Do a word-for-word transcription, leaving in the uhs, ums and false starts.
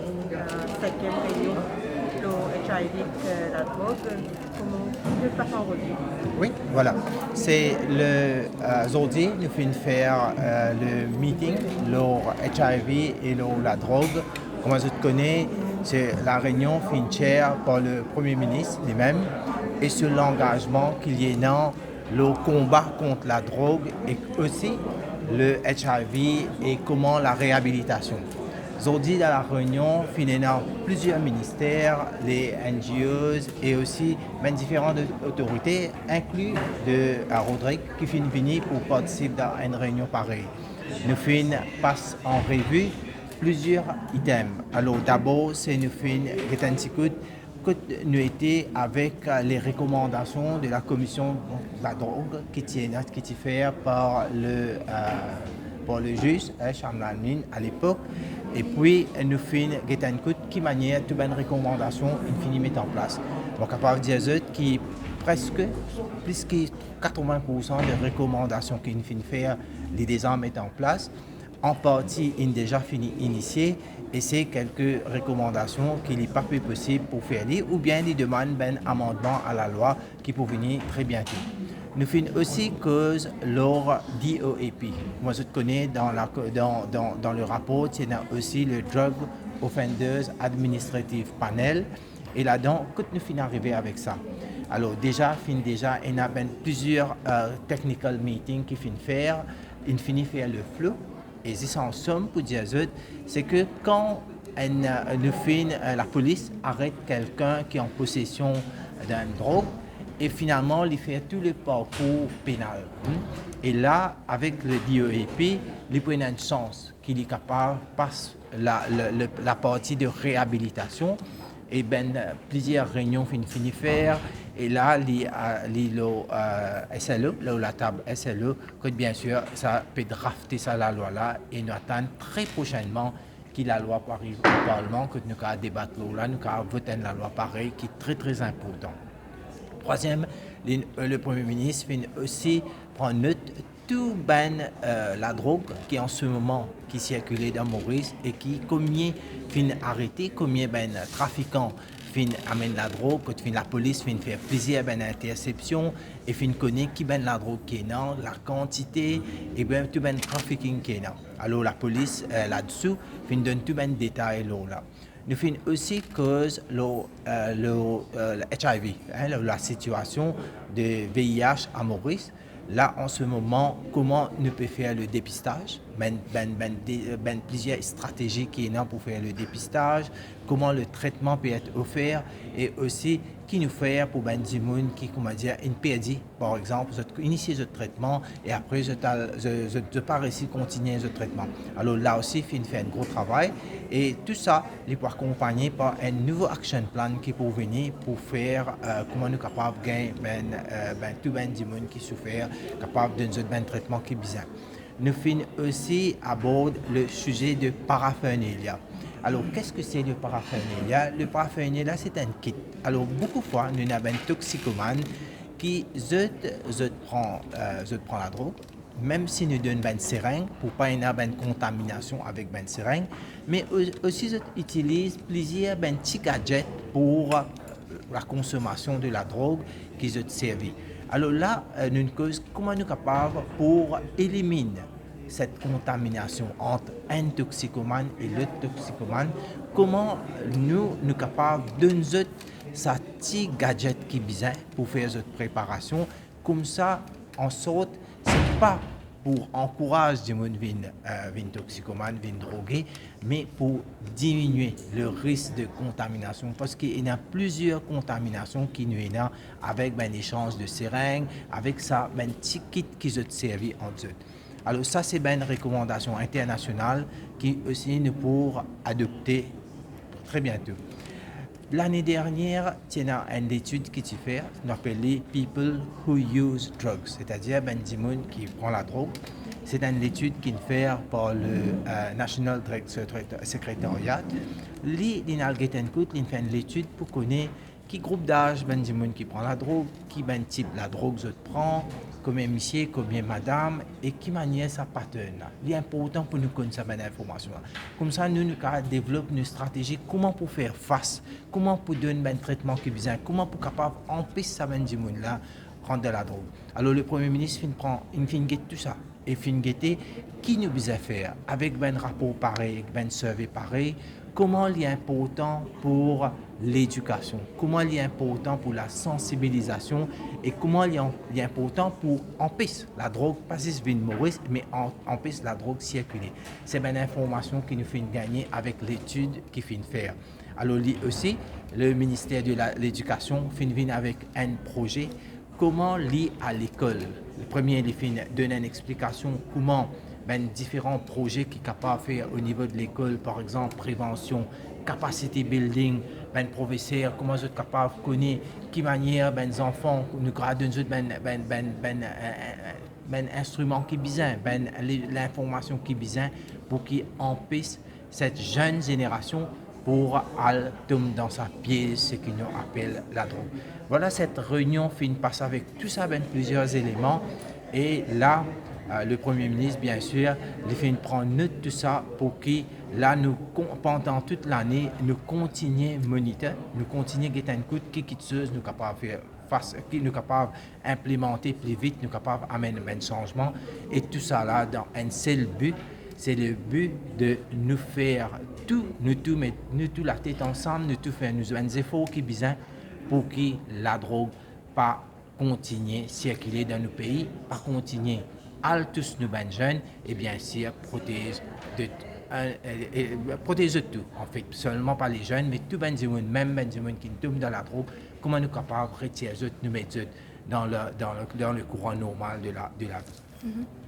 Euh, cinquième réunion lor H I V ek, euh, ladrog, kouma, ki pa finn revini? Oui, voilà. C'est le, euh, zordi, nou finn fer, euh, le meeting lor H I V e lor ladrog. Kouma zot kone, se la reunion finn chair par le Premier Ministre li mem, e so langazman ki li ena lor konba kont ladrog e osi le H I V e kouma la reabilitasion. Zordi dan la reunion finn ena plizier minister, le N G Os e osi bann diferan otorite, inkli de, euh, Rodrig ki finn vini pou partisip dan enn reunion parey. Nou finn pas an revi plizier item. Alor, dabor, se nou finn get enn ti kout kot nou ete avek, euh, le rekomandasion de la komision ladrog ki ti ena, ki ti fer par le, euh, par le ziz, euh, Shamim Al-Amin alepok. E pi, nou finn get enn kout ki manier tou bann rekomandasion inn fini met an plas. Mo kapav dir zot ki preske plis ki katrevin poursan de rekomandasion ki inn finn fer, li deza met an plas. An parti, inn deza fini inisie, e se kelke rekomandasion ki li pa pe posib pou fer li, oubien li demann bann amandman a lalwa ki pou vini tre biento. Nou finn osi koz lor D O A P. Kouma zot kone, dan la, dan, dan, dan le rapor, ti ena osi le Drug Offenders Administrative Panel. E ladan, kot nou finn arive avek sa? Alor, deza, finn deza ena bann plizier, euh, technical meeting ki finn fer, inn fini fer le flou. E zis an som pou dir zot, se ke kan enn, euh, nou finn, euh, lapolis aret kelkenn ki an posesion d'enn drog, e finalman, li fer tou le parkour penal, hmm? E la, avek le D O A P, li pou ena enn sans ki li kapav pas la, le, le, la parti de reabilitasion, e bann, euh, plizier reinion finn fini fer, e la, li, euh, li lor, euh, S L O, lor latab S L O, kot biensir, sa pe drafte sa lalwa la, e nou atann tre prosennman ki lalwa pou ariv o Parlman, kot nou kapav debat lor la, nou kapav vot enn lalwa parey ki tre, tre inportan. Trwaziem, li, euh, le Premie Minis finn osi pran not tou bann, euh, ladrog ki an se moman ki sirkile dan Moris e ki komie finn arete, komie bann trafikan finn amenn ladrog, kot finn lapolis finn fer plizier bann intersepsion e finn kone ki bann ladrog ki ena, lakantite, e bien tou bann trafficking ki ena. Alor lapolis, euh, ladsu finn donn tou bann detay lor la. Nou finn osi koz lor, euh, lor, euh, H I V, hein, lor lasitiasion de V I H a Moris. La, an se moman, kouma nou pe fer le depistaz, bann, bann, bann de, bann plizier stratezi ki ena pou fer le depistaz, kouma le tretman pe et ofer, e osi ki nou fer pou bann dimoun ki, kouma dir, inn perdi, par exanp, zot inisie zot tretman e apre zot al, zot, zot, zot pa resi kontinie zot tretman. Alor la osi, finn fer enn gro travay, e tou sa, li pou akonpagne par enn nouvo action plan ki pou vini pou fer, euh, kouma nou kapav gagn bann, euh, bann, tou bann dimoun ki soufer, kapav donn zot bann tretman ki bizin. Nou finn osi abord le size de paraphernalia. Alors, qu'est-ce que c'est le paraphernalia? Le paraphernalia, c'est un kit. Alors, boukou fwa, nou ena bann toxicomane ki zot, zot pran, euh, zot pran ladrog, mem si nou donn bann sereng pou pa ena bann kontaminasion avek bann sereng, me o-, osi zot itiliz plizier bann ti gadget pou, euh, la konsomasion de ladrog ki zot servi. Alor la, euh, nou koz kouma nou kapav pou eliminn set kontaminasion ant enn toxicomane e lot toxicomane, kouma nou, nou kapav donn zot sa ti gadget ki bizin pou fer zot preparasion, koumsa, ansort, se pa pou ankouraz dimoun vinn, euh, vinn toxicomane, vinn droge, me pou diminie le risk de kontaminasion, parski ena plizier kontaminasion ki nou ena avek bann esanz de sereng, avek sa bann ti kit ki zot servi ant zot. Alor sa se bann rekomandasion internasional ki osi nou pou adopte tre biento. Lane dernier, ti ena enn letid ki ti fer, nou apel li People Who Use Drugs, setadir bann dimoun ki pran ladrog. Se enn letid ki'nn fer par le, euh, National Drug Secret-, Secretariat. Li, li'nn al get enn kout, li'nn fer enn letid pou kone ki group daz bann dimoun ki pran ladrog, ki bann tip ladrog zot pran, konbien misie, konbien madam, e ki manier sa pattern la. Li inportan pou nou konn sa bann informasion la. Koumsa nou, nou kapav devlop nou stratezi, kouma pou fer fas, kouma pou donn bann tretman ki bizin, kouma pou kapav anpes sa bann dimoun la rant dan ladrog. Alor, le Premie Minis finn pran, inn finn get tou sa, e finn gete ki nou bizin fer avek bann rapor parey, ek bann survey parey, kouma li inportan pou ledikasion, kouma li inportan pou lasansibilizasion, e kouma li an-, li inportan pou anpes ladrog, pa zis vinn Moris, me an-, anpes ladrog sirkile. Se bann informasion ki nou finn gagne avek letid ki finn fer. Alor, li osi, le Minister de la, Ledikasion finn vinn avek enn proze, kouma li a lekol. Le premie, li finn donn enn explikasion kouma bann diferan proze ki kapav fer o nivo de lekol, par exanp, prevansion, capacity building, bann profeser, kouma zot kapav kone ki manier bann zanfan, nou kapav donn zot bann, bann, bann, bann, eh, eh, bann instriman ki bizin, bann li-, linformasion ki bizin pou ki anpes set zenn zenerasion pou al tom dan sa piez, seki nou apel ladrog. Vwala, set reinion finn pas avek tou sa bann plizier eleman, e la, eh, le Premie Minis, biensir, li finn pran not tou sa pou ki la nou kon-, pandan tout lane, nou kontinie monitor, nou kontinie get enn kout ki kiksoz nou kapav fer fas, ki nou kapav inplimante pli vit, nou kapav amenn bann sanzman, e tou sa la dan enn sel bi, se le bi de nou fer tou, nou tou met nou tou latet ansam, nou tou fer nou bann zefor ki bizin pou ki ladrog pa kontinie sirkile dan nou pei, pa kontinie al tous nou bann zenn, e biensir protez de, eh, eh, eh, protez zot tou, anfet, selman pa le zenn, me tou bann dimoun, mem bann dimoun ki tom dan ladrog, kouma nou kapav retir zot, nou met zot dan le, dan le, dan le kouran normal de la, de lavi. Mhm.